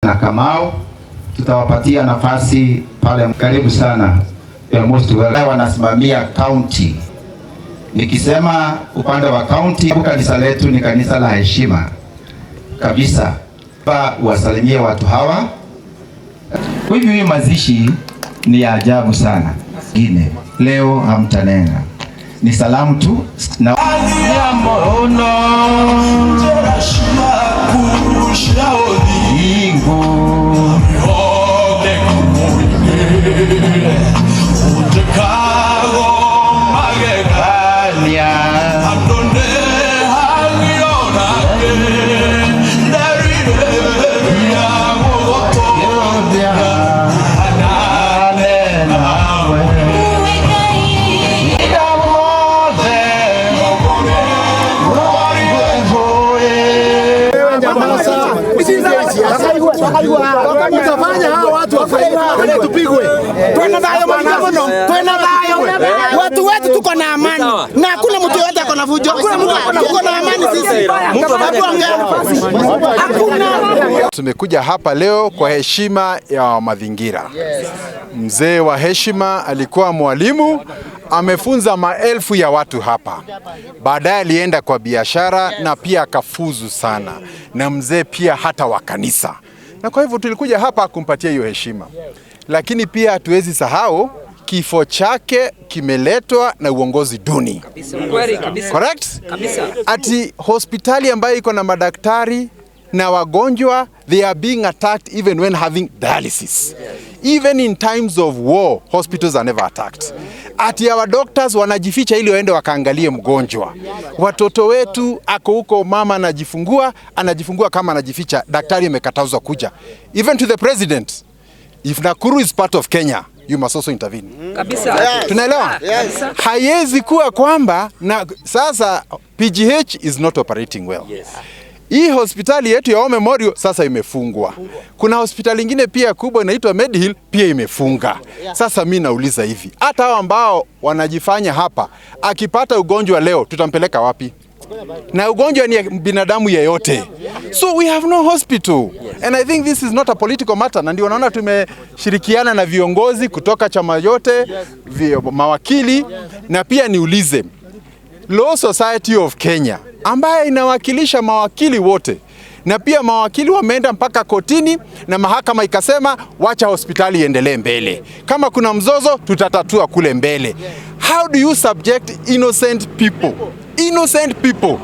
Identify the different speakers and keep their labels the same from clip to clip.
Speaker 1: Na Kamau, tutawapatia nafasi pale. Karibu sana. You are most welcome. Wanasimamia county. Nikisema upande wa county, kanisa letu ni kanisa la heshima kabisa. Uwasalimie watu hawa. Kwa hivyo hii mazishi ni ya ajabu sana. Gine leo hamtanena, ni salamu tu na
Speaker 2: Utafanya hawa watu tupigwe.
Speaker 3: Twena thayo muno, twena thayo. Watu wetu tuko na amani na hakuna mtu yote ako na fujo. Tuko na amani sisi. Hakuna.
Speaker 4: Tumekuja hapa leo kwa heshima ya mazingira. Mzee wa heshima alikuwa mwalimu, amefunza maelfu ya watu hapa. Baadaye alienda kwa biashara na pia akafuzu sana, na mzee pia hata wa kanisa, na kwa hivyo tulikuja hapa kumpatia hiyo heshima, lakini pia hatuwezi sahau kifo chake kimeletwa na uongozi duni. Correct? Ati hospitali ambayo iko na madaktari na wagonjwa, they are being attacked even when having dialysis. Even in times of war, hospitals are never attacked. Ati our doctors wanajificha ili waende wakaangalie mgonjwa. Watoto wetu ako huko, mama anajifungua, anajifungua kama anajificha, daktari amekatazwa kuja. Even to the president, if Nakuru is part of Kenya, you must also intervene.
Speaker 5: Kabisa.
Speaker 2: Yes.
Speaker 4: Tunaelewa?
Speaker 2: Yes.
Speaker 4: Haiwezi kuwa kwamba na sasa PGH is not operating well.
Speaker 5: Yes.
Speaker 4: Hii hospitali yetu ya War Memorial sasa imefungwa. Kuna hospitali ingine pia kubwa inaitwa Medihill pia imefunga. Sasa mi nauliza hivi, hata hao ambao wanajifanya hapa, akipata ugonjwa leo tutampeleka wapi? Na ugonjwa ni ya binadamu yeyote, so we have no hospital and I think this is not a political matter, na ndio naona tumeshirikiana na viongozi kutoka chama yote, mawakili na pia niulize Law Society of Kenya ambaye inawakilisha mawakili wote na pia mawakili wameenda mpaka kotini na mahakama ikasema wacha hospitali iendelee mbele, kama kuna mzozo tutatatua kule mbele. How do you subject innocent people, innocent people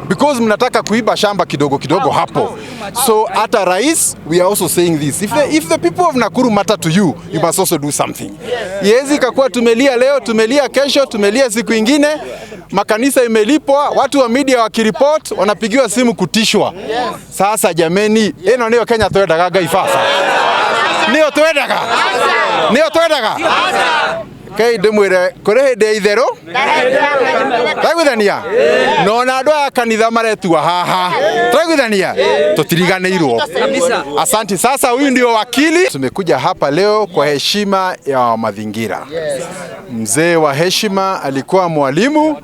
Speaker 4: because mnataka kuiba shamba kidogo kidogo hapo. So hata rais, we are also saying this, if the people of Nakuru matter to you, you must also do something. Iwezi ikakuwa tumelia leo, tumelia kesho, tumelia siku ingine, makanisa imelipwa, watu wa media wakiripot wanapigiwa simu kutishwa. Sasa jameni, ĩno nĩyo Kenya twendaga Ngai baba, nĩyo twendaga, nĩyo twendaga. Kei ndĩmwĩre kũrĩ hĩndĩ ya itherũ twaiguithania no na andũ aya kanitha maretua haha twaiguithania tutiriganĩirwo.
Speaker 5: Kabisa.
Speaker 4: Asante. Sasa huyu ndio wakili. Tumekuja hapa leo kwa heshima ya mazingira. Mzee wa heshima alikuwa mwalimu,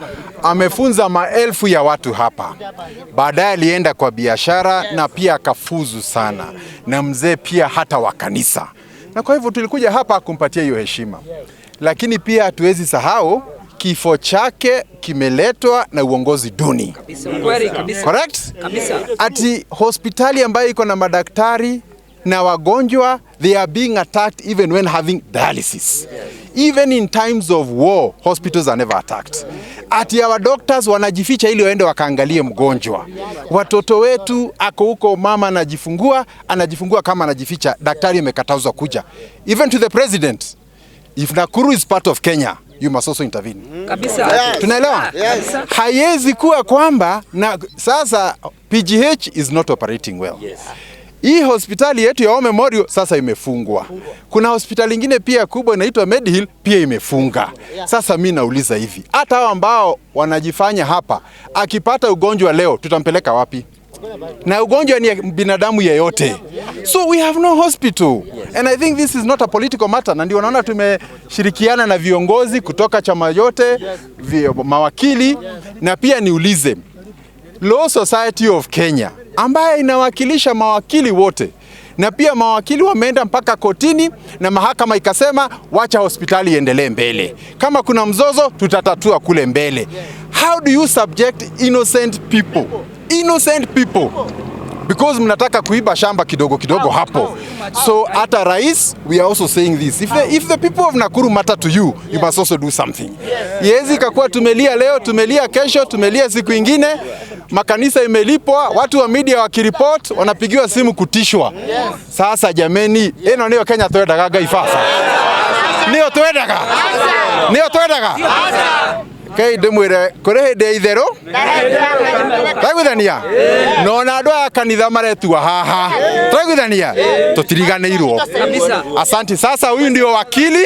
Speaker 4: amefunza maelfu ya watu hapa. Baadaye alienda kwa biashara na pia akafuzu sana, na mzee pia hata wa kanisa, na kwa hivyo tulikuja hapa kumpatia hiyo heshima, lakini pia hatuwezi sahau kifo chake kimeletwa na uongozi duni.
Speaker 5: Kweli kabisa.
Speaker 4: Correct?
Speaker 5: Kabisa.
Speaker 4: Ati hospitali ambayo iko na madaktari na wagonjwa, they are being attacked even when having dialysis. Even in times of war, hospitals are never attacked. Ati our doctors wanajificha ili waende wakaangalie mgonjwa. Watoto wetu ako huko, mama anajifungua, anajifungua kama anajificha, daktari amekatazwa kuja. Even to the president, if Nakuru is part of Kenya, you must also intervene.
Speaker 5: Kabisa.
Speaker 2: Yes.
Speaker 4: Tunaelewa?
Speaker 2: Yes.
Speaker 4: Haiwezi kuwa kwamba na sasa PGH is not operating well.
Speaker 5: Yes.
Speaker 4: Hii hospitali yetu ya War Memorial sasa imefungwa. Kuna hospitali ingine pia kubwa inaitwa Medihill pia imefunga. Sasa mi nauliza hivi, hata hao ambao wanajifanya hapa, akipata ugonjwa leo tutampeleka wapi? Na ugonjwa ni ya binadamu yeyote, so we have no hospital and I think this is not a political matter, na ndio naona tumeshirikiana na viongozi kutoka chama yote, mawakili na pia niulize Law Society of Kenya ambaye inawakilisha mawakili wote na pia mawakili wameenda mpaka kotini na mahakama ikasema wacha hospitali iendelee mbele, kama kuna mzozo tutatatua kule mbele. Na pia mawakili wameenda mpaka kotini na mahakama ikasema wacha hospitali iendelee mbele, kama kuna mzozo tutatatua kule mbele. How do you subject innocent people, innocent people, because mnataka kuiba shamba kidogo kidogo hapo? So hata rais, we are also saying this: if the people of Nakuru matter to you, you must also do something. Iwezi ikakuwa tumelia leo, tumelia kesho, tumelia siku ingine, makanisa imelipwa, watu wa media wakiripot wanapigiwa simu kutishwa. Sasa jameni, ĩno nĩyo Kenya twendaga? Ngai baba, nĩyo twendaga? Nĩyo twendaga? Kei ndĩmwĩre kũrĩ hĩndĩ ya itherũ twaiguithania no na andũ aya kanitha maretua haha twaiguithania tũtiriganĩirwo. Asante. Sasa huyu ndio wakili.